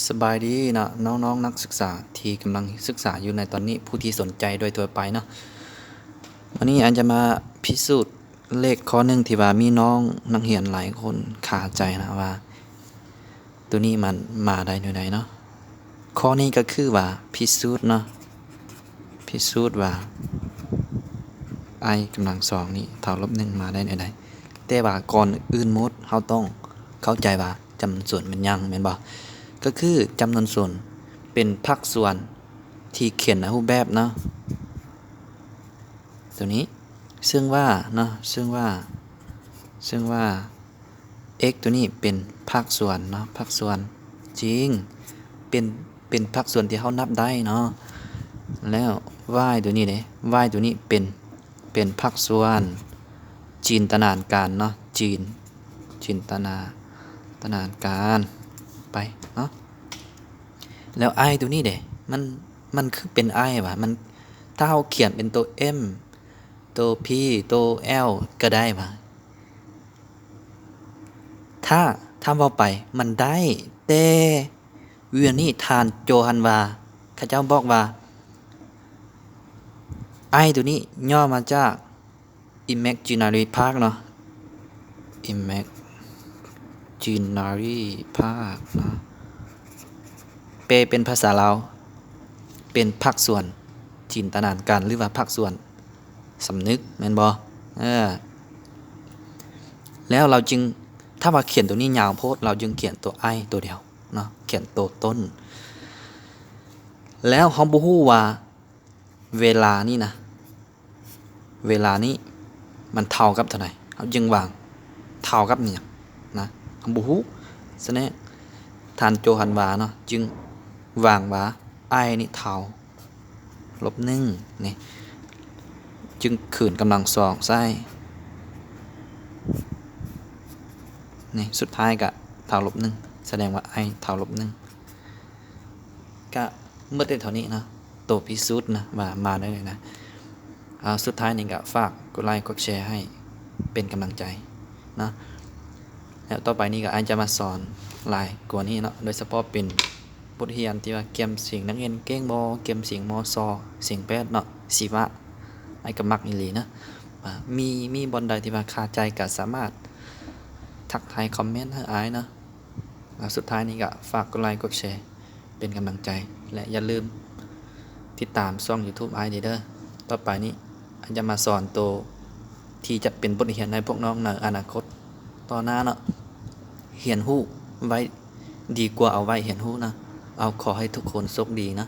ສະບາຍດີເນາະ ນ້ອງໆນັກສຶກສາທີ່ກຳລັງສຶກສາຢູ່ໃນຕອນນີ້ ຜູ້ທີ່ສົນໃຈໂດຍທົ່ວໄປເນາະ. ວັນນີ້ອາຈານຈະມາພິສູດເລກຂໍ້ໜຶ່ງທີ່ວ່າມີນ້ອງນັກຮຽນຫຼາຍຄົນຄາໃຈນະວ່າ ໂຕນີ້ມັນມາໄດ້ແນວໃດເນາະ. ຂໍ້ນີ້ກໍຄືວ່າພິສູດເນາະ ພິສູດວ່າ i ກຳລັງສອງນີ້ເທົ່າລົບໜຶ່ງມາໄດ້ແນວໃດ. ແຕ່ວ່າກ່ອນອື່ນໝົດ ເຮົາຕ້ອງເຂົ້າໃຈວ່າຈຳນວນສ່ວນແມ່ນຫຍັງ ແມ່ນບໍ່? ກໍຄືຈຳນວນສ່ວນເປັນພາກສ່ວນທີ່ຂຽນໃນຮູບແບບເນາະ ໂຕນີ້ ເຊິ່ງວ່າເນາະ ເຊິ່ງວ່າ ເຊິ່ງວ່າ x ໂຕນີ້ເປັນພາກສ່ວນເນາະ ພາກສ່ວນຈິງ ເປັນ ເປັນພາກສ່ວນທີ່ເຮົານັບໄດ້ເນາະ. ແລ້ວ y ໂຕນີ້ເດ y ໂຕນີ້ເປັນ ເປັນພາກສ່ວນຈິນຕະນາການເນາະ ຈິນ ຈິນຕະນາ ຕະນາການໄປເນາະ. ແລ້ວ i ໂຕນີ້ເດ ມັນ ມັນຄືເປັນ i ຫວາ? ມັນ ຖ້າເຮົາຂຽນເປັນໂຕ m ໂຕ p ໂຕ l ກໍໄດ້ຫວາ? ຖ້າ ຖ້າເວົ້າໄປມັນໄດ້ ແຕ່ວຽກນີ້ທ່ານໂຈຮັນວາ ເຂົາເຈົ້າບອກວ່າ i ໂຕນີ້ຫຍໍ້ມາຈາກ imaginary part ເນາະ imaginary part ເນາະ ແປເປັນພາສາລາວເປັນພາກສ່ວນຈິນຕະນາການ ຫຼືວ່າພາກສ່ວນສຳນຶກ ແມ່ນບໍ່? ເອີ ແລ້ວລາວຈຶ່ງ ຖ້າວ່າຂຽນໂຕນີ້ຍາວໂພດ ລາວຈຶ່ງຂຽນໂຕ i ໂຕດຽວເນາະ ຂຽນໂຕຕົ້ນ. ແລ້ວເຮົາບໍ່ຮູ້ວ່າເວລານີ້ນະ ເວລານີ້ມັນເທົ່າກັບເທົ່າໃດ ເຮົາຈຶ່ງວາງເທົ່າກັບຫຍັງນະ ເຮົາບໍ່ຮູ້. ສະນັ້ນ ທ່ານໂຈຮັນວາເນາະ ຈຶ່ງວາງວ່າ i ນີ້ເທົ່າລົບໜຶ່ງນີ້ ຈຶ່ງຄືນກຳລັງສອງໃສ່ນີ້ ສຸດທ້າຍກະເທົ່າລົບໜຶ່ງ ສະແດງວ່າ i ເທົ່າລົບໜຶ່ງ. ກະໝົດແຕ່ເທົ່ານີ້ເນາະ ໂຕພິສູດນະ ວ່າມາໄດ້ນະ. ອາ ສຸດທ້າຍນີ້ກະຝາກກົດໄລກົດແຊໃຫ້ເປັນກຳລັງໃຈເນາະ. ແລ້ວຕໍ່ໄປນີ້ກະອາດຈະມາສອນຫຼາຍກວ່ານີ້ເນາະ ໂດຍສະເພາະເປັນບົດຮຽນທີ່ວ່າກຽມສຽງນັກຮຽນເກັ່ງບໍ່ ກຽມສຽງ ມສ ສຽງແປດເນາະ ຊີວະ ອ້າຍກໍມັກອີ່ຫຼີນະ. ອາ ມີ ມີບ່ອນໃດທີ່ວ່າຄາໃຈກະສາມາດທັກທາຍຄອມເມັນໃຫ້ອ້າຍເນາະ. ແລ້ວສຸດທ້າຍນີ້ກະຝາກກົດໄລກົດແຊເປັນກຳລັງໃຈ ແລະ ຢ່າລືມຕິດຕາມຊ່ອງ YouTube ອ້າຍເດີເດີ. ຕໍ່ໄປນີ້ອາດຈະມາສອນໂຕທີ່ຈະເປັນບົດຮຽນໃຫ້ພວກນ້ອງໃນອະນາຄົດຕໍ່ໜ້າເນາະ. ຮຽນຮູ້ໄວ້ດີກວ່າເອົາໄວ້ຮຽນຮູ້ນະ. ເອົາ ຂໍໃຫ້ທຸກຄົນໂຊກດີນະ.